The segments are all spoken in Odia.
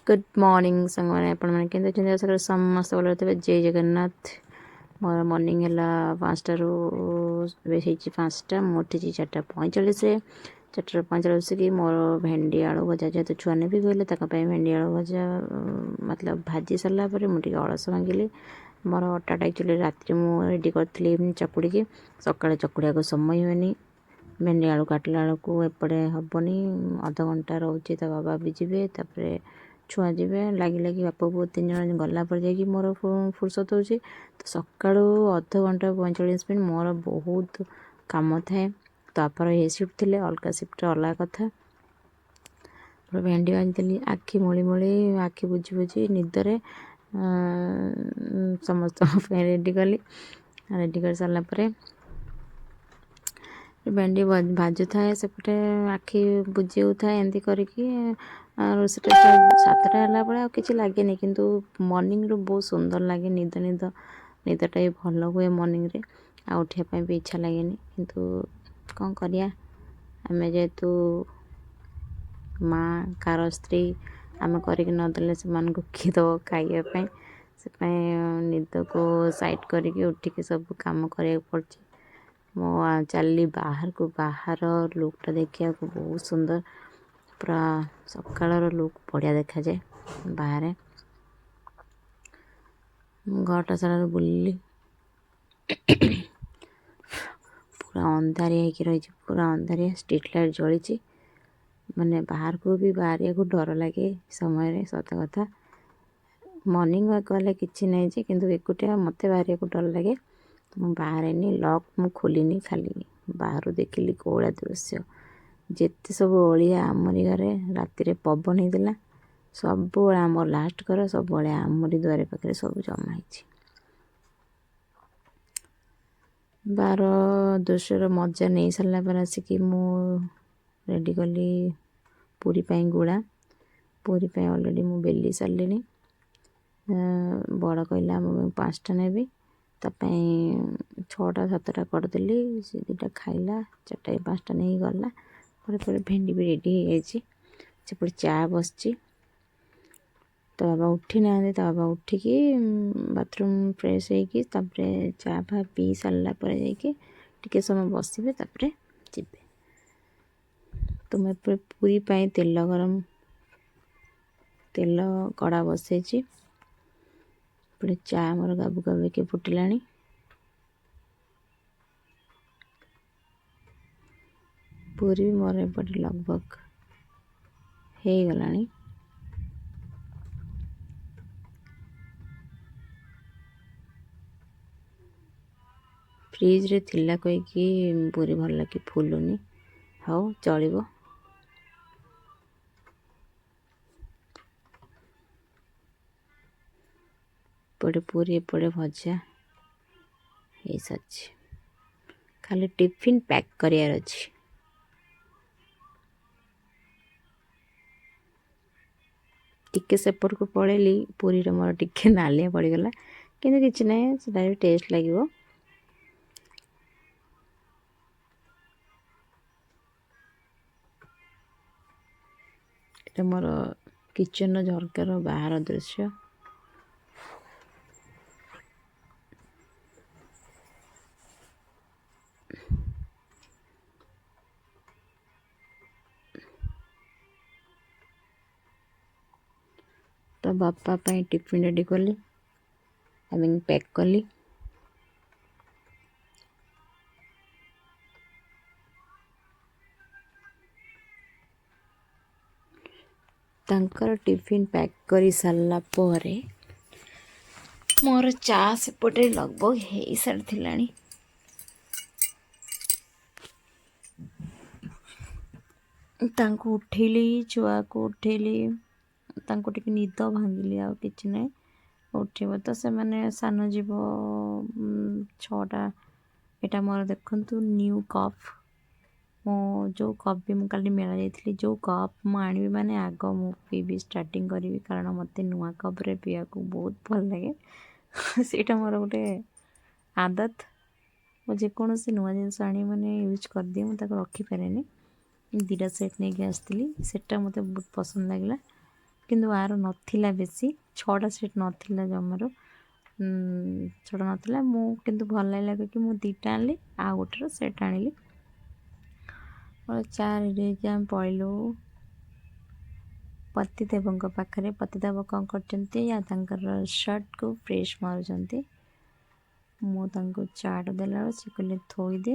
ଗୁଡ୍ ମର୍ଣ୍ଣିଂ ସାଙ୍ଗମାନେ, ଆପଣମାନେ କେମିତି ଅଛନ୍ତି? ଆଶା କରେ ସମସ୍ତେ ଭଲରେ ଥିବେ। ଜୟ ଜଗନ୍ନାଥ। ମୋର ମର୍ଣ୍ଣିଂ ହେଲା 5ଟାରୁ, ଏବେ ହେଇଛି 5ଟା। ମୁଁ ଉଠିଛି 4:45ରେ। 4:45 କି ମୋର ଭେଣ୍ଡି ଆଳୁ ଭଜା, ଯେହେତୁ ଛୁଆ ନେବି କହିଲେ ତାଙ୍କ ପାଇଁ ଭେଣ୍ଡି ଆଳୁ ଭଜା ମତଲବ ଭାଜି ସାରିଲା ପରେ ମୁଁ ଟିକେ ଅଳସ ଭାଙ୍ଗିଲି। ମୋର ଅଟାଟା ଆକ୍ଚୁଆଲି ରାତିରେ ମୁଁ ରେଡ଼ି କରିଥିଲି ଚକୁଡ଼ିକି, ସକାଳେ ଚକୁଡ଼ିବାକୁ ସମୟ ହୁଏନି। ଭେଣ୍ଡି ଆଳୁ କାଟିଲା ବେଳକୁ ଏପଟେ ହେବନି, ଅଧଘଣ୍ଟା ରହୁଛି। ତା ବାବା ବି ଯିବେ, ତାପରେ ଛୁଆ ଯିବେ, ଲାଗି ଲାଗି ବାପ ପୁଅ 3 ଜଣ ଗଲା ପରେ ଯାଇକି ମୋର ଫୁର୍ସତ ହେଉଛି। ତ ସକାଳୁ ଅଧଘଣ୍ଟା 45 ମିନିଟ୍ ମୋର ବହୁତ କାମ ଥାଏ। ତାପରେ ଏ ସିଫ୍ଟ ଥିଲେ ଅଲଗା ସିଫ୍ଟରେ ଅଲଗା କଥା। ପୁରା ଭେଣ୍ଡି ଭାଜିଦେଲି, ଆଖି ମଳି ମଳି, ଆଖି ବୁଜି ବୁଜି ନିଦରେ ସମସ୍ତଙ୍କ ପାଇଁ ରେଡ଼ି କଲି। ରେଡ଼ି କରିସାରିଲା ପରେ ଭେଣ୍ଡି ଭାଜୁଥାଏ, ସେପଟେ ଆଖି ବୁଜି ହେଉଥାଏ। ଏମିତି କରିକି ରୋଷେଇଟା 7ଟା ହେଲା ପରେ ଆଉ କିଛି ଲାଗେନି, କିନ୍ତୁ ମର୍ଣ୍ଣିଂରୁ ବହୁତ ସୁନ୍ଦର ଲାଗେ। ନିଦ ନିଦ ନିଦଟା ବି ଭଲ ହୁଏ ମର୍ଣ୍ଣିଂରେ, ଆଉ ଉଠିବା ପାଇଁ ବି ଇଚ୍ଛା ଲାଗେନି। କିନ୍ତୁ କ'ଣ କରିବା, ଆମେ ଯେହେତୁ ମା' କାର ସ୍ତ୍ରୀ, ଆମେ କରିକି ନଦେଲେ ସେମାନଙ୍କୁ କିଏ ଦେବ ଖାଇବା ପାଇଁ? ସେଥିପାଇଁ ନିଦକୁ ସାଇଡ଼୍ କରିକି ଉଠିକି ସବୁ କାମ କରିବାକୁ ପଡ଼ୁଛି। ମୁଁ ଚାଲିଲି ବାହାରକୁ, ବାହାର ଲୁକ୍ଟା ଦେଖିବାକୁ ବହୁତ ସୁନ୍ଦର, ପୁରା ସକାଳର ଲୁକ୍ ବଢ଼ିଆ ଦେଖାଯାଏ ବାହାରେ। ମୁଁ ଘରଟା ସାରା ବୁଲିଲି, ପୁରା ଅନ୍ଧାରିଆ ହେଇକି ରହିଛି, ପୁରା ଅନ୍ଧାରିଆ, ଷ୍ଟ୍ରିଟ୍ ଲାଇଟ୍ ଜଳିଛି, ମାନେ ବାହାରକୁ ବି ବାହାରିବାକୁ ଡର ଲାଗେ ସମୟରେ। ସତ କଥା, ମର୍ଣ୍ଣିଂ ୱାକ୍ ଗଲେ କିଛି ନାହିଁ ଯେ, କିନ୍ତୁ ଏକୁଟିଆ ମୋତେ ବାହାରିବାକୁ ଡର ଲାଗେ। ମୁଁ ବାହାରେନି, ଲକ୍ ମୁଁ ଖୋଲିନି, ଖାଲି ବାହାରୁ ଦେଖିଲି କୋହଳା ଦୃଶ୍ୟ, ଯେତେ ସବୁ ଅଳିଆ ଆମରି ଘରେ। ରାତିରେ ପବନ ହେଇଥିଲା, ସବୁବେଳେ ଆମ ଲାଷ୍ଟ ଘର, ସବୁବେଳେ ଆମରି ଦୁଆର ପାଖରେ ସବୁ ଜମା ହେଇଛି। ବାହାର ଦୃଶ୍ୟର ମଜା ନେଇ ସାରିଲା ପରେ ଆସିକି ମୁଁ ରେଡ଼ି କଲି ପୁରୀ ପାଇଁ ଗୁଳା। ପୁରୀ ପାଇଁ ଅଲରେଡ଼ି ମୁଁ ବେଲି ସାରିଲିଣି। ବଡ଼ କହିଲା ମୁଁ 5ଟା ନେବି, ତା ପାଇଁ 6ଟା 7ଟା କରିଦେଲି। ସେ 2ଟା ଖାଇଲା, 4ଟା 5ଟା ନେଇକି ଗଲା। ପରେ ପରେ ଭେଣ୍ଡି ବି ରେଡ଼ି ହେଇଯାଇଛି। ସେପଟେ ଚା ବସିଛି। ତା ବାବା ଉଠି ନାହାନ୍ତି, ତା ବାବା ଉଠିକି ବାଥରୁମ୍ ଫ୍ରେଶ୍ ହେଇକି ତାପରେ ଚା ଫା ପିଇ ସାରିଲା ପରେ ଯାଇକି ଟିକେ ସମୟ ବସିବେ, ତାପରେ ଯିବେ। ତ ମୁଁ ଏପଟେ ପୁରୀ ପାଇଁ ତେଲ ଗରମ, ତେଲ କଡ଼ା ବସେଇଛି। ଏପଟେ ଚା ମୋର ଗାବୁ ଗାବୁ ହେଇକି ଫୁଟିଲାଣି। ପୁରୀ ବି ମୋର ଏପଟେ ଲଗଭଗ ହେଇଗଲାଣି। ଫ୍ରିଜ୍ରେ ଥିଲା କହିକି ପୁରୀ ଭଲ କି ଫୁଲୁନି, ହଉ ଚଳିବ। ଏପଟେ ପୁରୀ ଏପଟେ ଭଜା ହେଇସାରିଛି, ଖାଲି ଟିଫିନ୍ ପ୍ୟାକ୍ କରିବାର ଅଛି। ଟିକେ ସେପଟକୁ ପଳେଇଲି, ପୁରୀର ମୋର ଟିକେ ନାଲିଆ ପଡ଼ିଗଲା, କିନ୍ତୁ କିଛି ନାହିଁ, ସେଟା ବି ଟେଷ୍ଟ ଲାଗିବ। ଏଇଟା ମୋର କିଚେନ୍ର ଝରକାର ବାହାର ଦୃଶ୍ୟ। ତ ବାପା ପାଇଁ ଟିଫିନ୍ ରେଡ଼ି କଲି, ପ୍ୟାକ୍ କଲି। ତାଙ୍କର ଟିଫିନ୍ ପ୍ୟାକ୍ କରି ସାରିଲା ପରେ ମୋର ଚା ସେପଟେ ଲଗଭଗ ହେଇସାରିଥିଲାଣି। ତାଙ୍କୁ ଉଠେଇଲି, ଛୁଆକୁ ଉଠେଇଲି, ତାଙ୍କୁ ଟିକେ ନିଦ ଭାଙ୍ଗିଲି, ଆଉ କିଛି ନାହିଁ। ଉଠିବ ତ ସେମାନେ, ସାନ ଯିବ 6ଟା। ଏଇଟା ମୋର ଦେଖନ୍ତୁ ନ୍ୟୁ କପ୍। ମୁଁ ଯେଉଁ କପ୍ ବି ମୁଁ କାଲି ମେଳା ଯାଇଥିଲି, ଯେଉଁ କପ୍ ମୁଁ ଆଣିବି ମାନେ ଆଗ ମୁଁ ପିଇବି, ଷ୍ଟାର୍ଟିଂ କରିବି, କାରଣ ମୋତେ ନୂଆ କପ୍ରେ ପିଇବାକୁ ବହୁତ ଭଲ ଲାଗେ। ସେଇଟା ମୋର ଗୋଟେ ଆଦତ। ମୁଁ ଯେକୌଣସି ନୂଆ ଜିନିଷ ଆଣିବି ମାନେ ୟୁଜ୍ କରିଦିଏ, ମୁଁ ତାକୁ ରଖିପାରେନି। 2ଟା ସେଟ୍ ନେଇକି ଆସିଥିଲି, ସେଟା ମୋତେ ବହୁତ ପସନ୍ଦ ଲାଗିଲା। କିନ୍ତୁ ଆର ନଥିଲା ବେଶୀ, 6ଟା ସେଟ୍ ନଥିଲା ଜମାରୁ, 6ଟା ନଥିଲା। ମୁଁ କିନ୍ତୁ ଭଲ ଲାଗିଲା କହିକି ମୁଁ 2ଟା ଆଣିଲି, ଆଉ ଗୋଟେର ସେଟ୍ ଆଣିଲି। ମୋର ଚା ରେଡ଼ି ହେଇକି ଆମେ ପଳେଇଲୁ ପତିଦେବଙ୍କ ପାଖରେ। ପତିଦେବ କ'ଣ କରୁଛନ୍ତି ଆଉ ତାଙ୍କର ସାର୍ଟକୁ ପ୍ରେସ୍ ମାରୁଛନ୍ତି। ମୁଁ ତାଙ୍କୁ ଚାଟା ଦେଲାବେଳକୁ ସେ କହିଲେ ଥୋଇଦେ,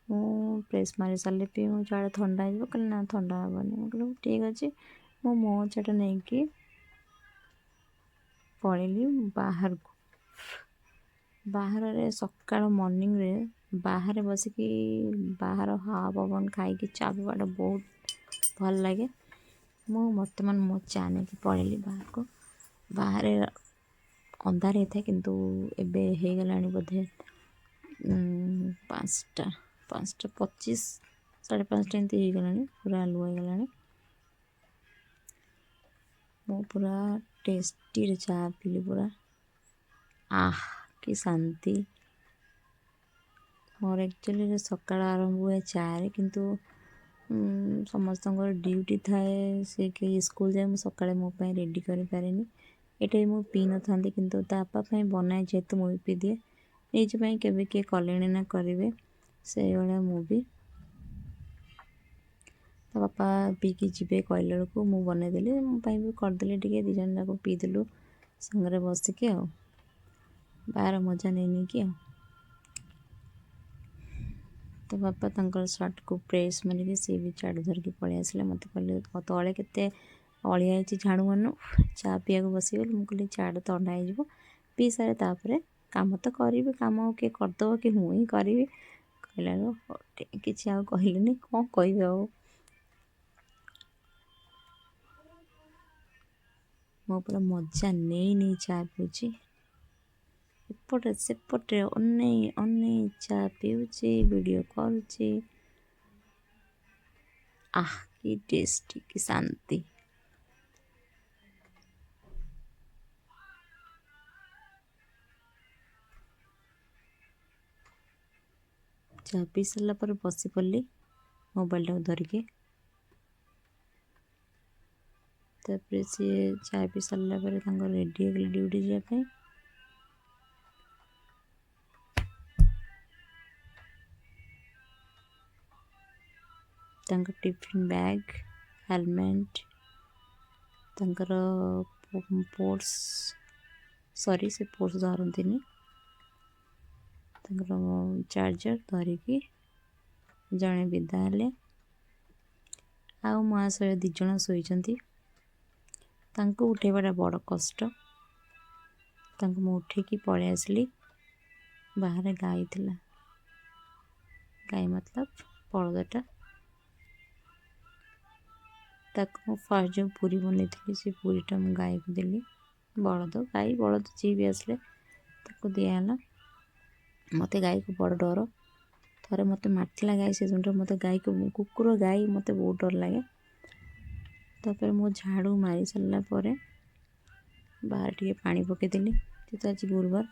ମୁଁ ପ୍ରେସ୍ ମାରି ସାରିଲେ ପିଇ, ମୋ ଚାଟା ଥଣ୍ଡା ହେଇଯିବ। କହିଲେ ନା ଥଣ୍ଡା ହେବନି। ମୁଁ କହିଲି ଠିକ୍ ଅଛି। ମୁଁ ମୋ ଚାଟା ନେଇକି ପଳେଇଲି ବାହାରକୁ। ବାହାରରେ ସକାଳ ମର୍ଣ୍ଣିଂରେ ବାହାରେ ବସିକି ବାହାର ହାୱା ପବନ ଖାଇକି ଚା ପିଇବାଟା ବହୁତ ଭଲ ଲାଗେ। ମୁଁ ବର୍ତ୍ତମାନ ମୋ ଚା ନେଇକି ପଳେଇଲି ବାହାରକୁ। ବାହାରେ ଅନ୍ଧାର ହେଇଥାଏ, କିନ୍ତୁ ଏବେ ହେଇଗଲାଣି ବୋଧେ 5ଟା, 5ଟା 25, 5:30 ଏମିତି ହେଇଗଲାଣି, ପୁରା ଆଲୁଅ ହେଇଗଲାଣି। ମୁଁ ପୁରା ଟେଷ୍ଟିରେ ଚା ପିଇଲି ପୁରା, ଆହ କି ଶାନ୍ତି। ମୋର ଆକ୍ଚୁଆଲିରେ ସକାଳ ଆରମ୍ଭ ହୁଏ ଚାରେ, କିନ୍ତୁ ସମସ୍ତଙ୍କର ଡ୍ୟୁଟି ଥାଏ, ସେ କେହି ସ୍କୁଲ ଯାଏ, ମୁଁ ସକାଳେ ମୋ ପାଇଁ ରେଡ଼ି କରିପାରେନି। ଏଇଟା ବି ମୁଁ ପିଇନଥାନ୍ତି, କିନ୍ତୁ ତା ବାପା ପାଇଁ ବନାଏ ଯେହେତୁ ମୁଁ ବି ପିଇଦିଏ। ନିଜ ପାଇଁ କେବେ କିଏ କଲେଣି ନା କରିବେ, ସେଇଭଳିଆ ମୁଁ ବି। ତା ବାପା ପିଇକି ଯିବେ କହିଲା ବେଳକୁ ମୁଁ ବନେଇଦେଲି, ମୋ ପାଇଁ ବି କରିଦେଲି ଟିକେ, 2 ଜଣ ଯାକ ପିଇଦେଲୁ ସାଙ୍ଗରେ ବସିକି, ଆଉ ବାହାର ମଜା ନେଇ ନେଇକି। ଆଉ ତା ବାପା ତାଙ୍କର ସାର୍ଟକୁ ପ୍ରେସ୍ ମାରିକି ସିଏ ବି ଚାଟ୍ ଧରିକି ପଳେଇ ଆସିଲେ। ମୋତେ କହିଲେ ତଳେ କେତେ ଅଳିଆ ହେଇଛି ଝାଡ଼ୁ ମାରୁନୁ, ଚା ପିଇବାକୁ ବସିଗଲି। ମୁଁ କହିଲି ଚାଟ୍ ଥଣ୍ଡା ହେଇଯିବ, ପିଇ ସାରେ ତାପରେ କାମ ତ କରିବି, କାମ ଆଉ କିଏ କରିଦେବ କି ମୁଁ ହିଁ କରିବି। କହିଲା ବେଳକୁ ହଉ ଠିକ୍, କିଛି ଆଉ କହିଲିନି, କ'ଣ କହିବି ଆଉ। ମୁଁ ପୁରା ମଜା ନେଇ ନେଇ ଚା ପିଉଛି, ଏପଟେ ସେପଟେ ଅନେଇ ଅନେଇ ଚା ପିଉଛି, ଭିଡ଼ିଓ କରୁଛି। ଆହ କି ଟେଷ୍ଟି, କି ଶାନ୍ତି। ଚା ପିଇ ସାରିଲା ପରେ ବସି ପଡ଼ିଲି ମୋବାଇଲଟାକୁ ଧରିକି। ତାପରେ ସିଏ ଚା ପିଇ ସାରିଲା ପରେ ତାଙ୍କର ରେଡ଼ି ହେଇଗଲେ ଡ୍ୟୁଟି ଯିବା ପାଇଁ। ତାଙ୍କ ଟିଫିନ୍ ବ୍ୟାଗ୍, ହେଲମେଟ୍, ତାଙ୍କର ପୋର୍ସ, ସରି ସେ ପୋର୍ସ ଧରନ୍ତିନି, ତାଙ୍କର ଚାର୍ଜର ଧରିକି ଜଣେ ବିଦା ହେଲେ। ଆଉ ମହାଶୟ 2 ଜଣ ଶୋଇଛନ୍ତି, ତାଙ୍କୁ ଉଠେଇବାଟା ବଡ଼ କଷ୍ଟ। ତାଙ୍କୁ ମୁଁ ଉଠେଇକି ପଳେଇ ଆସିଲି। ବାହାରେ ଗାଈ ଥିଲା, ଗାଈ ମତଲବ ବଳଦଟା, ତାକୁ ମୁଁ ଫାର୍ଷ୍ଟ ଯେଉଁ ପୁରୀ ବନେଇଥିଲି ସେ ପୁରୀଟା ମୁଁ ଗାଈକୁ ଦେଲି। ବଳଦ ଗାଈ ବଳଦ ଯିଏ ବି ଆସିଲେ ତାକୁ ଦିଆହେଲା। ମୋତେ ଗାଈକୁ ବଡ଼ ଡର, ଥରେ ମୋତେ ମାରିଥିଲା ଗାଈ, ସେ ଦିନଠୁ ମୋତେ ଗାଈକୁ, କୁକୁର ଗାଈ ମୋତେ ବହୁତ ଡର ଲାଗେ। ତାପରେ ମୁଁ ଝାଡ଼ୁ ମାରି ସାରିଲା ପରେ ବାହାରେ ଟିକେ ପାଣି ପକେଇଦେଲି, ଯେହେତୁ ଆଜି ଗୁରୁବାର।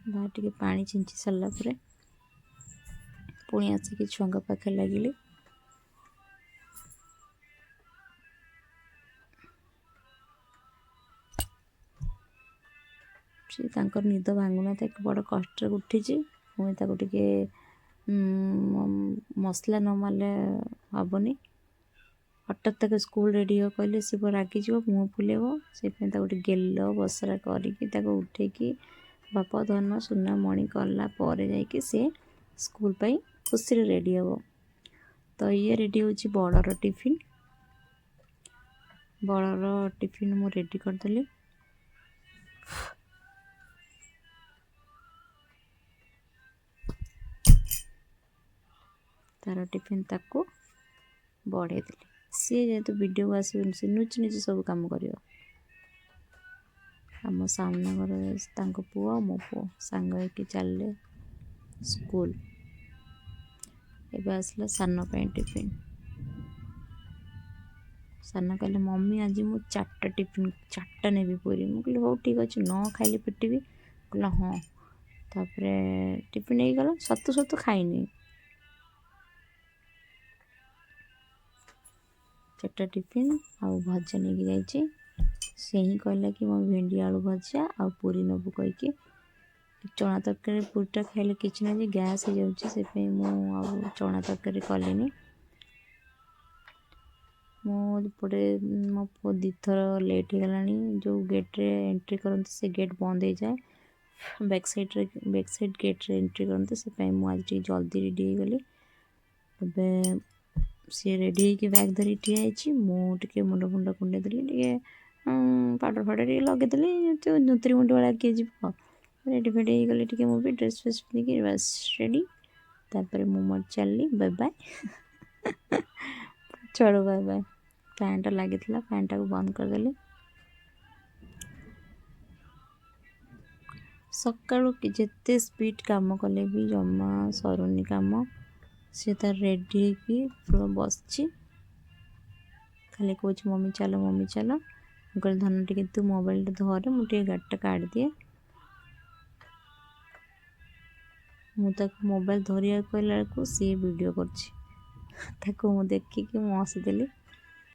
ବାହାରେ ଟିକେ ପାଣି ଛିଞ୍ଚି ସାରିଲା ପରେ ପୁଣି ଆସିକି ଛୁଆଙ୍କ ପାଖରେ ଲାଗିଲି। ସେ ତାଙ୍କର ନିଦ ଭାଙ୍ଗୁନଥାଏ, ବଡ଼ କଷ୍ଟରେ ଉଠିଛି। ପୁଣି ତାକୁ ଟିକେ ମସଲା ନ ମାରିଲେ ହେବନି। ହଠାତ୍ ତାକୁ ସ୍କୁଲ ରେଡ଼ି ହେବ କହିଲେ ସେ ପୁରା ରାଗିଯିବ, ମୁହଁ ଫୁଲେଇବ। ସେଇଥିପାଇଁ ତାକୁ ଟିକେ ଗେଲ ବସରା କରିକି ତାକୁ ଉଠେଇକି ବାପ ଧନ ସୁନା ମଣି କଲା ପରେ ଯାଇକି ସେ ସ୍କୁଲ ପାଇଁ ଖୁସିରେ ରେଡ଼ି ହେବ। ତ ଇଏ ରେଡ଼ି ହେଉଛି ବଡ଼ର ଟିଫିନ୍। ବଡ଼ର ଟିଫିନ୍ ମୁଁ ରେଡ଼ି କରିଦେଲି। ତାର ଟିଫିନ୍ ତାକୁ ବଢ଼େଇଦେଲି। ସିଏ ଯେହେତୁ ଭିଡ଼ିଓକୁ ଆସିବନି, ସେ ଲୁଚି ଲୁଚି ସବୁ କାମ କରିବ। ଆମ ସାମ୍ନା ଘରେ ତାଙ୍କ ପୁଅ ମୋ ପୁଅ ସାଙ୍ଗ ହେଇକି ଚାଲିଲେ ସ୍କୁଲ। ଏବେ ଆସିଲା ସାନ ପାଇଁ ଟିଫିନ୍। ସାନ କହିଲେ ମମି ଆଜି ମୁଁ 4ଟା ଟିଫିନ୍, 4ଟା ନେବି ପୁରୀ। ମୁଁ କହିଲି ହଉ ଠିକ୍ ଅଛି, ନ ଖାଇଲେ ପିଟିବି। କହିଲା ହଁ। ତାପରେ ଟିଫିନ୍ ନେଇଗଲା, ସତୁ ସତୁ ଖାଇନି। ଚାରିଟା ଟିଫିନ୍ ଆଉ ଭଜା ନେଇକି ଯାଇଛି। ସେ ହିଁ କହିଲା କି ମୋ ଭେଣ୍ଡି ଆଳୁ ଭଜା ଆଉ ପୁରୀ ନେବୁ କହିକି। ଚଣା ତରକାରୀ ପୁରୀଟା ଖାଇଲେ କିଛି ନାହିଁ ଯେ ଗ୍ୟାସ୍ ହେଇଯାଉଛି, ସେଥିପାଇଁ ମୁଁ ଆଉ ଚଣା ତରକାରୀ କଲିନି। ମୁଁ ଏପଟେ ମୋ ପୁଅ ଦୁଇଥର ଲେଟ୍ ହେଇଗଲାଣି। ଯେଉଁ ଗେଟ୍ରେ ଏଣ୍ଟ୍ରି କରନ୍ତି ସେ ଗେଟ୍ ବନ୍ଦ ହେଇଯାଏ, ବ୍ୟାକ୍ ସାଇଡ଼୍ରେ, ବ୍ୟାକ୍ ସାଇଡ଼୍ ଗେଟ୍ରେ ଏଣ୍ଟ୍ରି କରନ୍ତି। ସେଥିପାଇଁ ମୁଁ ଆଜି ଟିକେ ଜଲ୍ଦି ରେଡ଼ି ହେଇଗଲି। ଏବେ ସିଏ ରେଡ଼ି ହେଇକି ବ୍ୟାଗ୍ ଧରିକି ଠିଆ ହେଇଛି। ମୁଁ ଟିକେ ମୁଣ୍ଡ ଫୁଣ୍ଡ କୁଣ୍ଡେଇ ଦେଲି, ଟିକେ ପାଉଡ଼ର ଫାଉଡ଼ର ଟିକେ ଲଗେଇଦେଲି। ନୁତୁରି ମୁଣ୍ଡ ଭଳିଆ କିଏ ଯିବ? ରେଡ଼ି ଫେଡ଼ି ହେଇଗଲି ଟିକେ, ମୁଁ ବି ଡ୍ରେସ୍ ଫ୍ରେସ୍ ପିନ୍ଧିକି ବାସ୍ ରେଡ଼ି। ତାପରେ ମୁଁ ମୋର ଚାଲିଲି, ବାଏ ବାଏ। ଚଳୁ, ବାଏ ବାଏ। ଫ୍ୟାନ୍ଟା ଲାଗିଥିଲା, ଫ୍ୟାନ୍ଟାକୁ ବନ୍ଦ କରିଦେଲି। ସକାଳୁ ଯେତେ ସ୍ପିଡ଼ କାମ କଲେ ବି ଜମା ସରୁନି କାମ। ସେ ତାର ରେଡ଼ି ହେଇକି ପୁରା ବସିଛି, ଖାଲି କହୁଛି ମମି ଚାଲ, ମମି ଚାଲ। ମୁଁ କହିଲି ଧନ ଟିକେ ତୁ ମୋବାଇଲଟା ଧରେ, ମୁଁ ଟିକେ ଗାଡ଼ିଟା କାଢ଼ିଦିଏ। ମୁଁ ତାକୁ ମୋବାଇଲ ଧରିବାକୁ କହିଲା ବେଳକୁ ସିଏ ଭିଡ଼ିଓ କରୁଛି। ତାକୁ ମୁଁ ଦେଖିକି ମୁଁ ହସିଦେଲି।